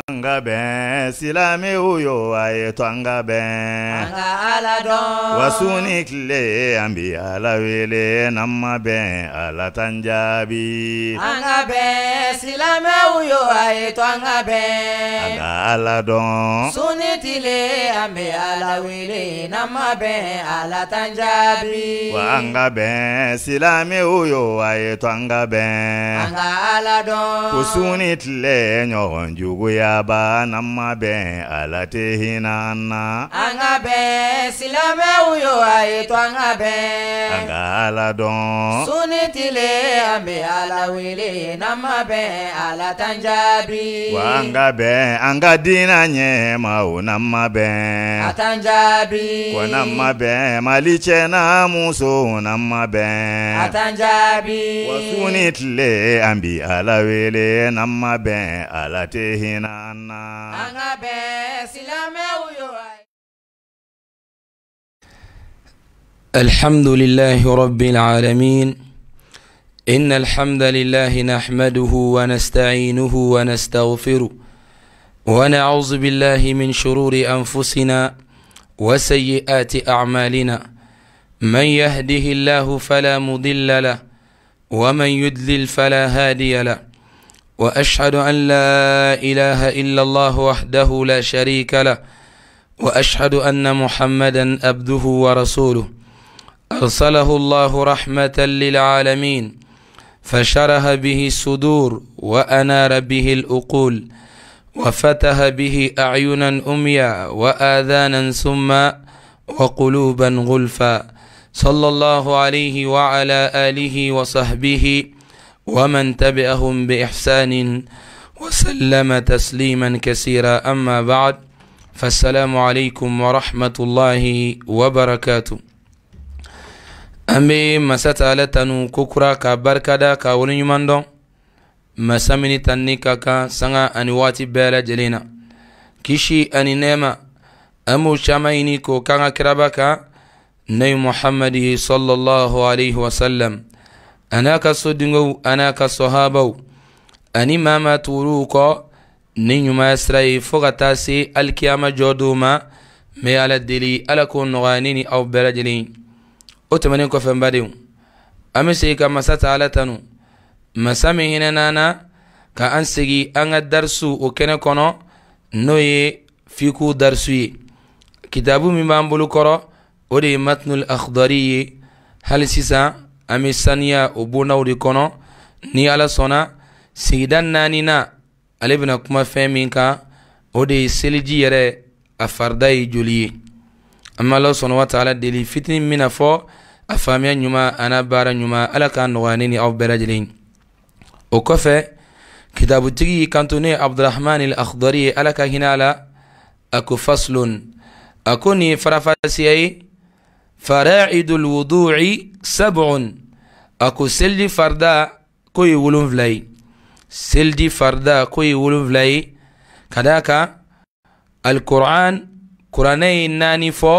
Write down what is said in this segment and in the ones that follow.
An ka bɛn silamɛw yo a ye to an ka bɛn an ka Ala dɔn wa su ni tile an bi Ala wele n'an ma bɛn Ala t'an jaabi an ka bɛn silamɛw yo a ye to an ka an bɛn ka Ala dɔn su ni tile an bɛ Ala wele n'an ma bɛn Ala t'an jaabi wa an ka bɛn silamɛw yo a ye to an ka an bɛn ka Ala dɔn ko su ni tile ɲɔgɔn juguyaba n'an ma bɛn Ala tɛ hinɛ an na an ka bɛn silamɛw yo a ye to an ka an bɛn ka Ala dɔn su ni tile an bɛ Ala wele n'an ma bɛn Ala t'an jaabi wa an ka bɛn an ka diinɛ ɲɛma o n'an ma a bɛn t'an jaabi wa n'an ma bɛn Mali cɛ n'a muso n'an ma a bɛn t'an jaabi wa su ni tile an bi Ala wele n'an ma bɛn Ala tɛ hinɛ an na. an ka bɛn silamɛw yo a الحمد لله رب العالمين إن الحمد لله نحمده ونستعينه ونستغفره ونعوذ بالله من شرور أنفسنا وسيئات أعمالنا من يهده الله فلا مضل له ومن يدلل فلا هادي له وأشهد أن لا إله إلا الله وحده لا شريك له وأشهد أن محمدا عبده ورسوله أرسله الله رحمة للعالمين فشرح به الصدور وأنار به الأقول وفتح به أعينا أميا وآذانا سما وقلوبا غلفا صلى الله عليه وعلى آله وصحبه ومن تبعهم بإحسان وسلم تسليما كثيرا أما بعد فالسلام عليكم ورحمة الله وبركاته an bɛ masa taala tanu kokura ka barikada ka waleɲuman dɔn masa min ni tanuni ka kan sanga ani waati bɛɛ lajɛlen na kisi ani nɛɛma an b'o caman ɲini k'o k'an ka kiraba kan n'o ye muhamadu ye sallallahu alaihi wasallam a n'a ka sodenw a n'a ka sɔhabaw ani maa maa tugur'u kɔ ni ɲumanya sira ye fo ka taa se alikiyama jɔ don ma n bɛ ala deli ala k'o nɔgɔya ne ni aw bɛɛ lajɛlen ye o tɛmɛnen kɔfɛ n badenw an bɛ segin ka masa taala tanu masa min hinɛna na ka an segin an ka darisu o kɛnɛ kɔnɔ n'o ye fiku darisu ye kitabu min b'an bolo kɔrɔ o de ye matnul akhdari ye hali sisan an bɛ saniya o bondaw de kɔnɔ ni ala sɔnna sigida naaninan ale bɛna kuma fɛn min kan o de ye seliji yɛrɛ a farida ye joli ye an bɛ ala sɔnna wa taala deli fitinin min na fɔ a faamuya ɲuman a n'a baara ɲuman ala k'a nɔgɔya ne ni aw bɛɛ lajɛlen o kɔfɛ kitabutigi y'i kanto ne ye abdurahman al akhdari ye ala ka hinɛ a la a ko faslun a ko nin ye farafasiya ye fara'idul wudu'i sab'un a ko seliji farida k'o ye 7 ye seliji farida k'o ye 7 ye ka d'a kan alikuran kuranɛ ye 4 fɔ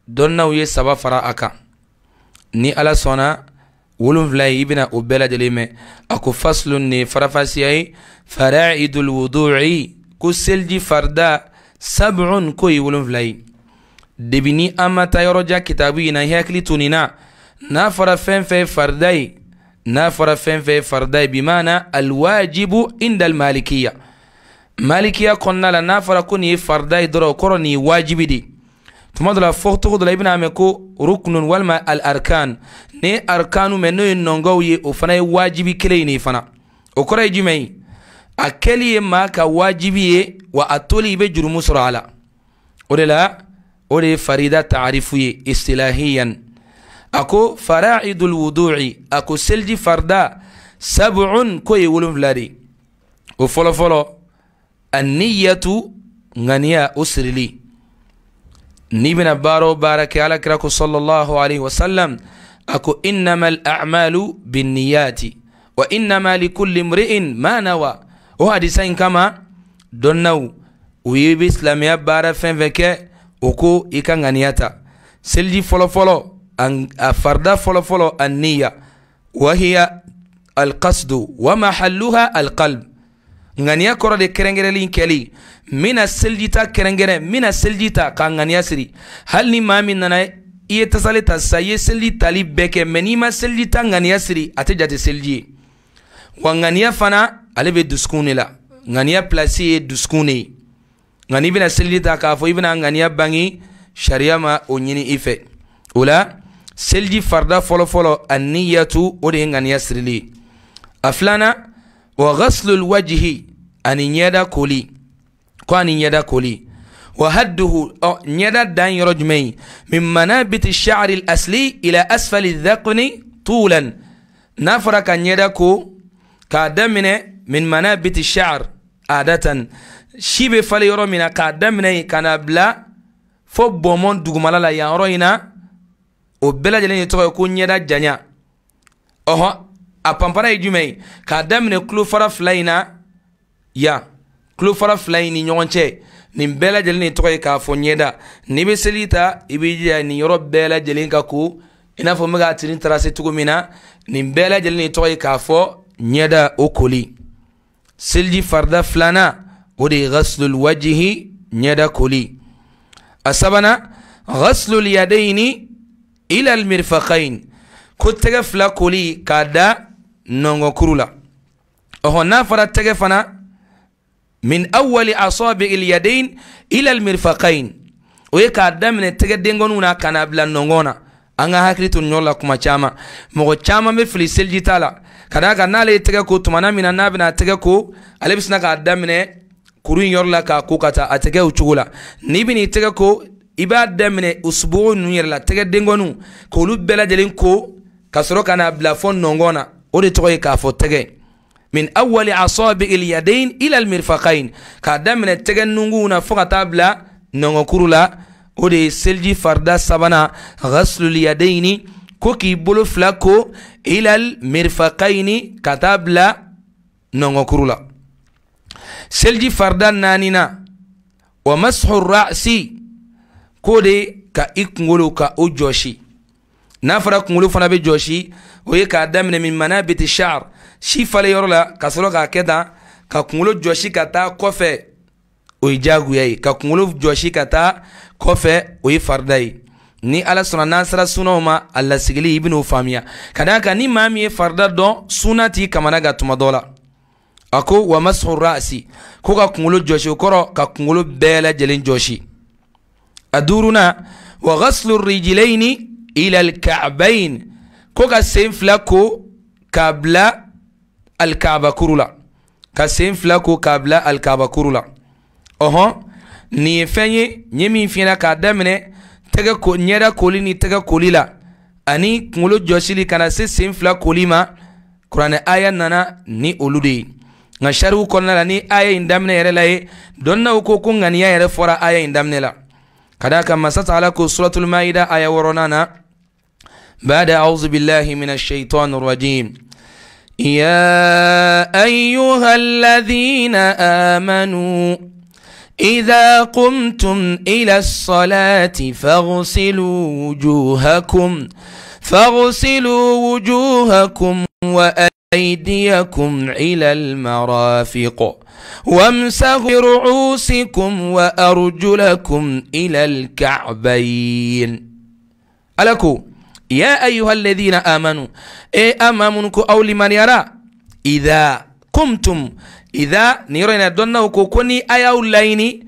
dɔnnaw ye 3 fara a kan ni ala sɔnna 7 ye i bɛna o bɛɛ lajɛlen mɛn a ko faslun nin ye farafasiya ye fara'idul wudu'i ko seliji farida sab'un k'o ye 7 ye debi ni an ma taa yɔrɔ jan kitabu in na i hakili to nin na n'a fɔra fɛn fɛn ye farida ye n'a fɔra fɛn fɛn ye farida ye bimaana alwajibu inda almalikiya malikiya kɔnɔna la n'a fɔra ko nin ye farida ye dɔrɔn o kɔrɔ nin ye wajibi de tuma dɔ la fɔcogo dɔ la i bɛna mɛn ko rukunun walima al arkan ni ye arkanu mɛn n'o ye nɔngɔw ye o fana ye wajibi kelen ye nin fana o kɔrɔ ye jumɛn ye a kɛli ye maa ka wajibi ye wa a toli i bɛ jurumu sɔrɔ a la o de la o de ye farida taarifu ye istilahiyan a ko fara'idul wudu'i a ko seliji farida sab'un k'o ye 7 de ye o fɔlɔfɔlɔ anniyatu ŋaniya o sirili n'i bɛna baara o baara kɛ ala kira ko sallallahu alaihi wasallam a ko innama al a'malu binniyati wa innama likulli imri'in ma nawa o hadisa in kama dɔnnaw u ye bɛ silamɛya baara fɛn fɛn kɛ o ko i ka ŋaniya ta seliji fɔlɔfɔlɔ a farida fɔlɔfɔlɔ anniya wahiya alqasdu wa mahalluha alqalb Ŋaniya kɔrɔ de kɛrɛnkɛrɛnlen kɛli. N bɛna seliji ta kɛrɛnkɛrɛn, n bɛna seliji ta ka ŋaniya siri. Hali ni maa min nana i ye tasale ta sisan, i ye seliji tali bɛɛ kɛ, mɛ n'i ma seliji ta ŋaniya siri, a tɛ jate seliji ye. Wa ŋaniya fana ale bɛ dusukun de la. Ŋaniya pilasi ye dusukun de ye. Nka n'i bɛna seliji ta k'a fɔ i bɛna ŋaniya bange, sariya ma o ɲini i fɛ. O la seliji farida fɔlɔfɔlɔ aniyatu, o de ye ŋaniya sirili ye. A filanan, wa ghaslul wajhi, ani ɲɛda koli. Ko ani ɲɛda koli. Wa hadduhu, ɔ ɲɛda dan yɔrɔ jumɛn ye? Min manabiti sha'ri asli ila asfali dhaqni tulan. N'a fɔra ka ɲɛda ko k'a daminɛ min manabiti sha'r adatan, si bɛ falen yɔrɔ min na, k'a daminɛ yen ka na bila fo bɔnbɔn dugumala la yan yɔrɔ in na, o bɛɛ lajɛlen ye tɔgɔ ye ko ɲɛda janya. Ɔhɔn, a panpara ye jumɛn ye? K'a daminɛ tulofara fila in na yan, tulofara fila in ni ɲɔgɔn cɛ, nin bɛɛ lajɛlen de tɔgɔ ye k'a fɔ ɲɛda. N'i bɛ seli ta, i b'i jija nin yɔrɔ bɛɛ lajɛlen ka ko, i n'a fɔ n bɛ k'a tirin tarase cogo min na, nin bɛɛ lajɛlen de tɔgɔ ye k'a fɔ ɲɛda o koli. Seliji farida filanan, o de ye ghaslul wajihi, ɲɛda koli. A sabanan, ghaslul yadayni ila almirfaqain, ko tɛgɛ fila koli k'a da nɔngɔnkuru la. Ɔhɔn, n'a fɔra tɛgɛ fana, min awwali asabi il yadayn ila almirfaqain, o ye k'a daminɛ tɛgɛ denkɔniw na ka n'a bila nɔngɔn na. An ka hakili to nin yɔrɔ la kuma caman. Mɔgɔ caman bɛ fili seliji ta la, ka d'a kan n'ale ye tɛgɛ ko tumana min na, n'a bɛna tɛgɛ ko, ale bɛ sina k'a daminɛ kuru in yɔrɔ la k'a ko ka taa. A tɛ kɛ o cogo la. N'i bɛn'i tɛgɛ ko, i b'a daminɛ usubugu ninnu yɛrɛ la, tɛgɛ denkɔniw, k'olu bɛɛ lajɛlen ko ka sɔrɔ ka n'a bila fɔ nɔngɔn na. O de tɔgɔ ye k'a fɔ tɛgɛ. Min awwali asabi il yadayn ila al mirfaqain, k'a daminɛ tɛgɛ nunguw na fo ka taa bila nɔngɔnkuru la. O de ye seliji farida sabanan, ghaslul yadayni, ko k'i bolo fila ko ilal mirfaqaini, ka taa bila nɔngɔnkuru la. Seliji farida naaninan, wa mashu ra'si, k'o de ka i kunkolo ka o jɔsi. N'a fɔra kunkolo fana bɛ jɔsi, o ye k'a daminɛ min manabiti sha'r, si falen yɔrɔ la, ka sɔrɔ k'a kɛ tan ka kunkolo jɔsi ka taa kɔfɛ, o ye diyagoya ye. Ka kunkolo jɔsi ka taa kɔfɛ, o ye farida ye. Ni Ala sɔnna, n'an sera sunaw ma, a lasigili i bɛn'o faamuya. Ka d'a kan ni maa min ye farida dɔn, suna t'i kamana gan tuma dɔ la. A ko wa mashu ra'si, ko ka kunkolo jɔsi, o kɔrɔ ka kunkolo bɛɛ lajɛlen jɔsi. A duurunan, wa ghaslu rijlayni ila al-ka'bayn, ko ka sen fila ko k'a bila alikabakuru la. Ka sen fila ko k'a bila alikabakuru la. Ɔhɔn, nin ye fɛn ye n ye min f'i ɲɛna, k'a daminɛ tɛgɛ ko, ɲɛda koli ni tɛgɛ koli la, ani kunkolo jɔsili ka na se sen fila koli ma. Kuranɛ aya nana ni olu de ye. Nka sariw kɔnɔna la, ni aya in daminɛ yɛrɛ la ye, dɔnnaw ko ko ŋaniya yɛrɛ fɔra aya in daminɛ la. Ka d'a kan masa taala ko suratul maida aya wɔɔrɔnan na, ba'da a'udhu billahi minash shaitanir rajim, ya ayyuhalladhina amanu إذا قمتم إلى الصلاة فاغسلوا وجوهكم وأيديكم إلى المرافق وامسحوا برؤوسكم وأرجلكم إلى الكعبين. ألكو يا أيها الذين آمنوا، إي أمامنكو أو لمن يرى، إذا قمتم، إذا نيرنا دonna ko koni ayaw layni,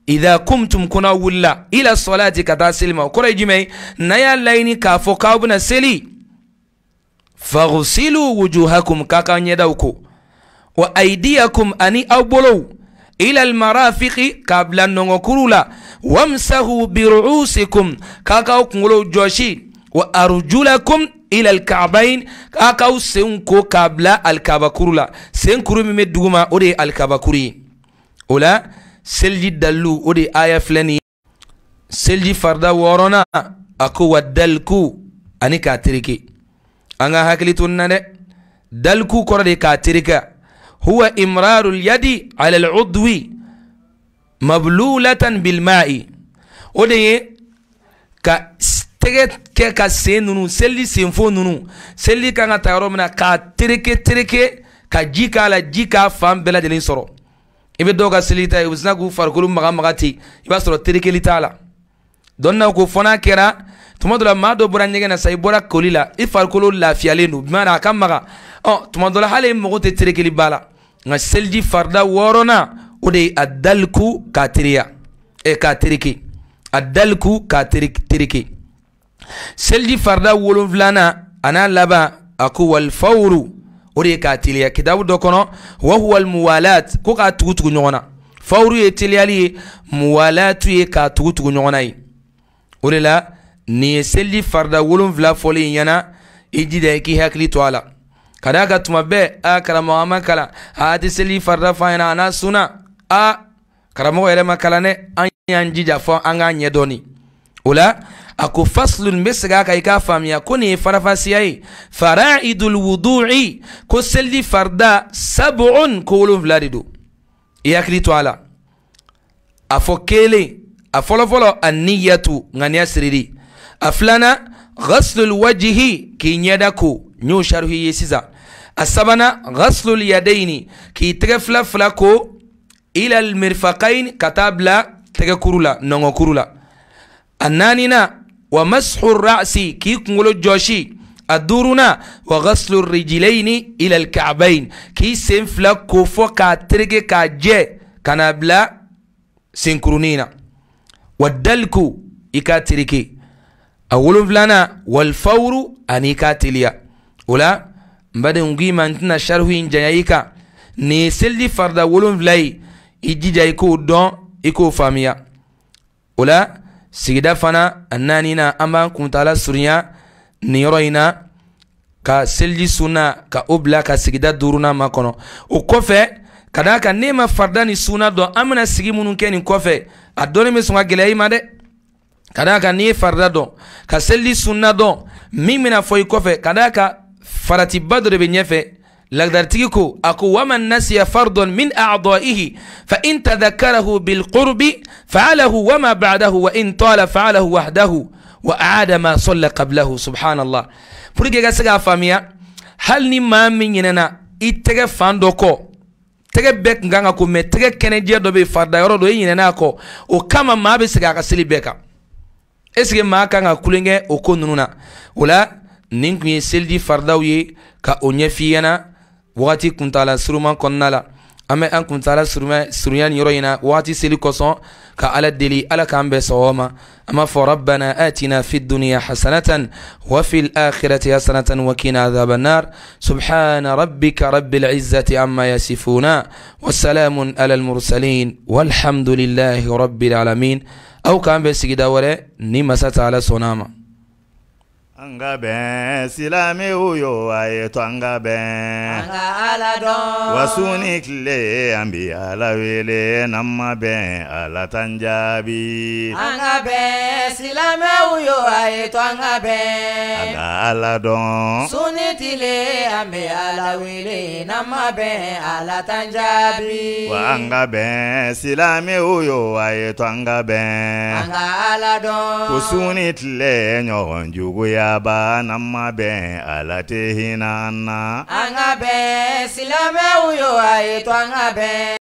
idha kumtum kuna wulla ila salati kata selima, kɔrɔ ye jumɛn ye? N'a y'a layini k'a fɔ k'aw bɛna seli, faghsilu wujuhakum, k'a k'aw ɲɛdaw ko, wa aydiyakum, ani aw bolow, ila almarafiqi, k'a bila nɔngɔnkuru la, wamsahu biru'usikum, k'a k'aw kunkolow jɔsi, wa arjulakum ila alka'bayn, k'a k'aw senw ko k'a bila alikabakuru la. Sen kuru min bɛ duguma, o de ye alikabakuru ye. O la seliji dalilu, o de ye aya filɛ nin ye. Seliji farida wɔɔrɔnan, a ko wa daliku, ani k'a tereke. An ka hakili to nin na dɛ. Daliku kɔrɔ de k'a tereke. Huwa imrarul yadi ala al-udwi mablulatan bilma'i, o de ye ka tɛgɛ kɛ ka sen ninnu, seli senfo ninnu, seli kan ka ta yɔrɔ min na, k'a tereke tereke ka ji k'a la, ji k'a fan bɛɛ lajɛlen sɔrɔ. I bɛ dɔw ka seli ta ye, u bɛ sina k'u farikolo maga maga ten, i b'a sɔrɔ terekeli t'a la. Dɔnni ko fɔ n'a kɛra tuma dɔ la maa dɔ bɔra ɲɛgɛn na sa, i bɔra koli la, i farikolo lafiyalen don, bi a ka maga. Ɔ tuma dɔ la hali i mago tɛ terekeli ba la. Nka seliji farida wɔɔrɔnan, o de ye a daliku k'a teriya, k'a tereke, a daliku k'a tereke. Seliji farida wolonfilanan a n'a laban, a ko walfawuru, o de ye k'a teliya. Kitabu dɔ kɔnɔ, wa huwa almuwalat, ko k'a tugu tugu ɲɔgɔn na. Fawuru ye teliyali ye, muwalatu ye k'a tugu tugu ɲɔgɔn na ye. O de la nin ye seliji farida wolonfila fɔlen ɲɛna, i jija i k'i hakili to a la. Ka d'a kan tuma bɛɛ, a karamɔgɔ an ma kalan, a tɛ seliji farida fɔ an ɲɛna, a n'a sunna, a karamɔgɔ yɛrɛ ma kalan dɛ, an y'an jija fɔ an k'a ɲɛ dɔɔni. O la a ko faslun, bɛ segin a kan i k'a faamuya ko nin ye farafasiya ye. Faraidul wudu'i, ko seliji farida sab'un, ko wolonfila de don, i hakili to a la. A fɔ kelen, a fɔlɔfɔlɔ an-niyatu, ŋaniya sirili. A filanan ghaslul wajhi, k'i ɲɛda ko, n y'o sarihi ye sisan. A sabanan ghaslul yadayni, k'i tɛgɛ fila fila ko, ilal mirfaqayn, ka taa bila tɛgɛkuru la, nɔngɔnkuru la. A naaninan wa mashu ra'si, k'i kunkolo jɔsi. A duurunan wa ghaslu rijlayni ilal ka'bayn, k'i sen fila ko fɔ k'a tereke k'a jɛ ka na bila senkurunin na. Wa daliku, i k'a tereke. A wolonfilanan walfawuru, ani i k'a teliya. O la n badenw k'i ma, n tɛna sarihu in janya i kan. Nin ye seliji farida wolonfila ye, i jija i k'o dɔn, i k'o faamuya. O la sigida fana a naaninan, an b'an kuntaala surunya nin yɔrɔ in na ka seliji sunna ka o bila ka sigida duurunan ma kɔnɔ. O kɔfɛ, ka d'a kan n'e ma farida ni sunna dɔn, an bɛna sigi minnu kɛ nin kɔfɛ, a dɔnni bɛ sɔn ka gɛlɛya i ma dɛ. Ka d'a kan n'i ye farida dɔn ka seliji sunna dɔn, min bɛna fɔ i kɔfɛ, ka d'a kan faratiba dɔ de bɛ ɲɛfɛ. Lagdaritigi ko a ko waman nasiya fardon min a'dha'ihi fa in tadhakkarahu bilqurbi fa'alahu wama ba'dahu wa in tala fa'alahu wahdahu wa a'ada ma salla qablahu. Subhanallah. Pour que ka se k'a faamuya, hali ni maa min ɲinɛna i tɛgɛ fan dɔ kɔ, tɛgɛ bɛɛ kun kan ka ko, mɛ tɛgɛ kɛnɛjɛ dɔ bɛ farida yɔrɔ dɔ, i ɲinɛna a kɔ, o kama maa bɛ segin a ka seli bɛɛ kan. Est ce que maa kan ka kulonkɛ o ko ninnu na? O la nin kun ye seliji faridaw ye ka o ɲɛf'i ɲɛna wagati kuntaala suruman kɔnɔna la. An bɛ an kuntaala surunya nin yɔrɔ in na wagati seli kosɔn, ka Ala deli Ala k'an bɛn sawaba ma. An b'a fɔ rabbana atina fi dunya hasanatan wa fil akhirati hasanatan wa qina adhaban nar. Subhana rabbika rabbil izzati amma yasifuna wa salamun alal mursalin walhamdulillahi rabbil alamin. Aw k'an bɛn sigida wɛrɛ ni masa taala sɔnna a ma. An ka bɛn silamɛw yo, a ye to an ka bɛn, an ka Ala dɔn. Wa su ni tile an bi Ala wele, n'an ma bɛn Ala t'an jaabi. An ka bɛn silamɛw yo, a ye to an ka bɛn, an ka Ala dɔn. Su ni tile an bɛ Ala wele, n'an ma bɛn Ala t'an jaabi. Wa an ka bɛn silamɛw yo, a ye to an ka bɛn, an ka Ala dɔn. Ko su ni tile ɲɔgɔn juguya ba, n'an ma bɛn Ala tɛ hinɛ an na. An ka bɛn silamɛw yo, a ye to an ka bɛn.